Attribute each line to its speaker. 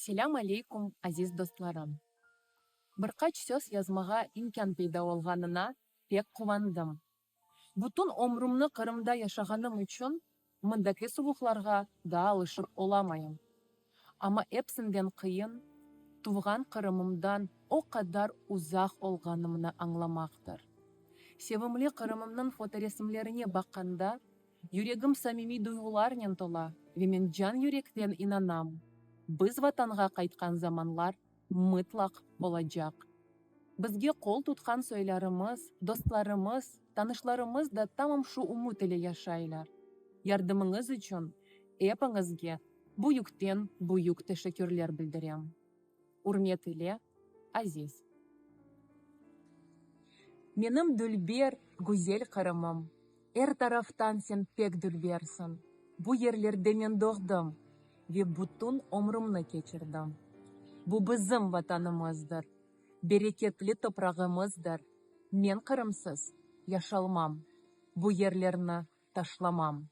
Speaker 1: Selâm aleyküm, aziz dostlarım! Bir qaç söz yazmağa imkân peyda olğanına pek quvandım. Bütün ömrümni Qırımda yaşağanım içün mındaki suvuqlarğa daa alışıp olamayım. Amma epsinden qıyın — tuvğan Qırımımdan o qadar uzaq olğanımnı añlamaqtır. Sevimli Qırımımnıñ fotoresimlerine baqqanda, yüregim samimiy duyğularnen tola ve men can-yürekten inanam: biz Vatanğa qaytqan zamanlar mıtlaq olacaq. Bizge qol tutqan soylarımız, dostlarımız, tanışlarımız da tamam şu ümüt ile yaşaylar. Yardımıñız içün epiñizge büyükten-büyük teşekkürler bildirem. Ürmet ile, Aziz. Menim dülber, güzel Qırımım, er taraftan sen pek dülbersiñ. Bu yerlerde men doğdım ve bütün ömrümni keçirdim. Bu bizim Vatanımızdır, bereketli toprağımızdır. Men Qırımsız yaşalmam, bu yerlerni taşlamam.